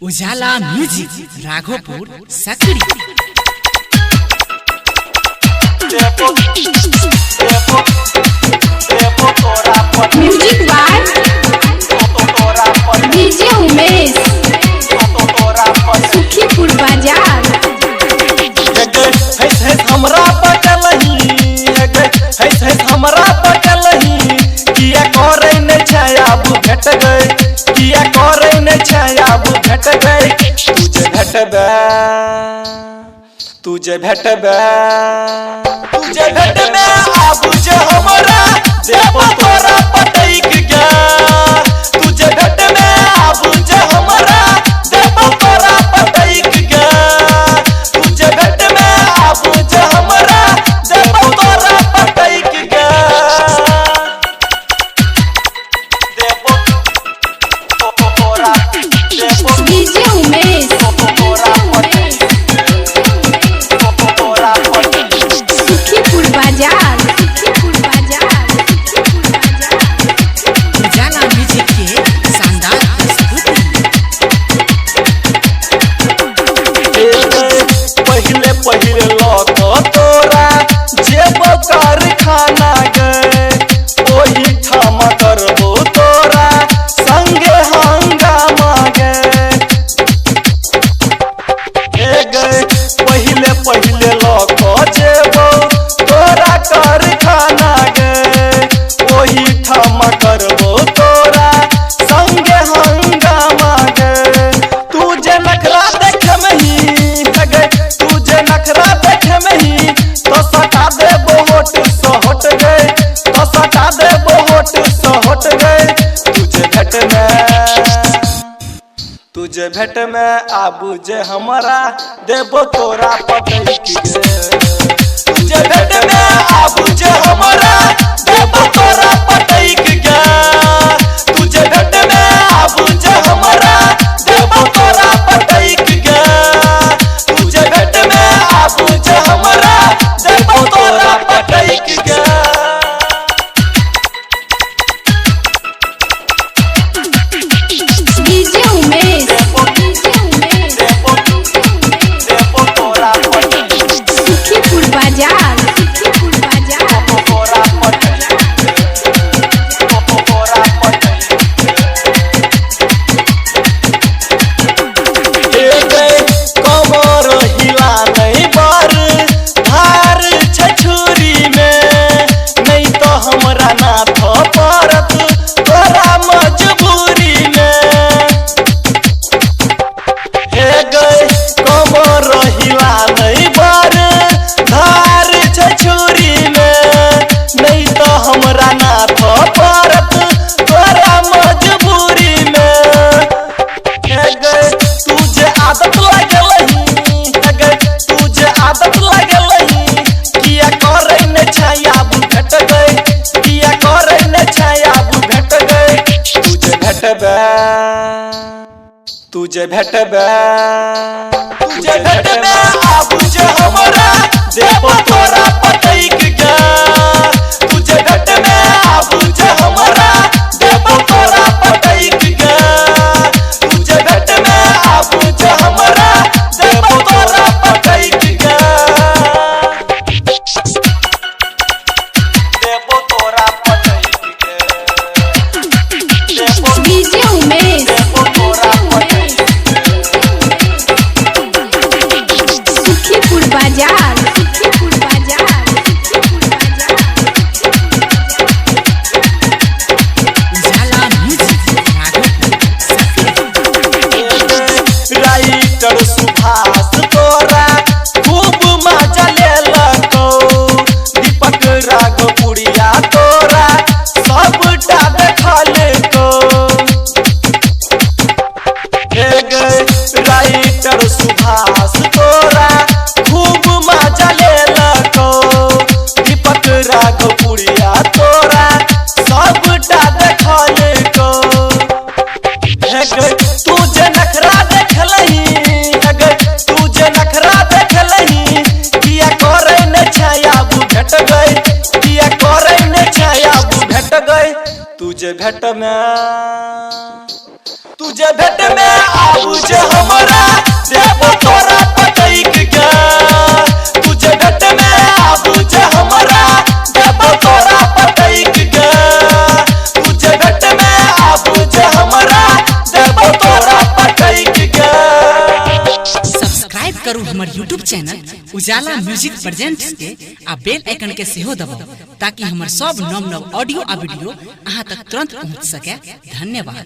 Ujala music Raghopur Sakri. Music by DJ Umesh, Sukhipur बाजार। हमरा पटलही हमरा पटलही किया करे न छै आब भेट गए, किया करे न छै आब भेट गए। तुझे भेटबे तुझे भेटबे तुझे भेटबे आब जे हमरा देबो तोरा पटैक गे। तुझे भेटबे आब जे हमरा देबो तोरा पटैक गे। तुझे भेटबे आब जे हमरा देबो तोरा पटैक गे। देबो तोरा डीजे उमेश, सुखीपुर बाजार, सुखीपुर बाजार, सुखीपुर बाजार। उजाला म्यूजिक के शानदार प्रस्तुति। पहिले पहिले लऽ कऽ तोरा जेब कारखाना गे, ओहि ठाम करबो तोरा संगे हंगामा गे। हे गे पहिले पहिले लऽ कऽ जेबो तोरा कारखाना गे, ओहि ठाम करबो तोरा संगे हंगामा गे। तू जे नखरा देखमही गे, तू जे नखरा देखमही तो सटा देबो होट सहोट गे, तो सटा देबो होट सहोट गे। तुझे भेट में तुझे भेट में आबू जे हमरा देबो तोरा पटैक गे। तुझे भेट में आबू जे हमरा देबो तोरा पटैक गे। तुझे भेट में आबू जे हमरा देबो तोरा पटैक गे। तुझे भेट में आबू जे हमरा देबो तोरा पटैक गे। डीजे उमेश, सुखीपुर बाजार, सुखीपुर बाजार। कमर हिला नहीं बर धार छै छुरी में, नहीं तो हमरा नाथ पड़त तोरा मजबूरी में। हे गए कमर हिला नहीं बर धार छै छुरी में, नहीं तो हमरा नाथ पड़त तोरा मजबूरी में। हे गए तुझे आदत लगलही, हे गए तुझे आदत लगलही किया करे न छै आब भेट गए, किया करे न छै आब भेट गए। तुझे भेटबे तुझे भेटबे तुझे भेटबे आब जे हमरा देबो तोरा पटैक गे। तुझे भेटबे आब जे हमरा देबो तोरा पटैक गे। तुझे भेटबे आब जे हमरा देबो तोरा पटैक गे। देबो तोरा पटैक गे। डीजे उमेश, सुखीपुर बाजार, सुखीपुर बाजार, सुखीपुर बाजार। उजाला म्यूजिक राघोपुर सकरी। राइटर सुभाष तोरा खूब मजा लेलकौ, दीपक राघोपुरिया तोरा सबटा देखलकौ। हे गे राइटर सुभाष तोरा खूब मजा लेलकौ, दीपक राघोपुरिया तोरा सबटा देखलकौ। हे गे तू जे नखरा देखलही, हे गे तू जे नखरा देखलही किया करे न छै आब भेट गए, किया करे न छै आब भेट गए। तुझे भेट में तुझे भेट में आबू जे। करू हमर YouTube channel Ujala music presents के आ बेल आइकन के सेहो दबाउ ताकि हमर सब नव नव ऑडियो आ वीडियो अहाँ तक तुरंत पहुँच सके। धन्यवाद।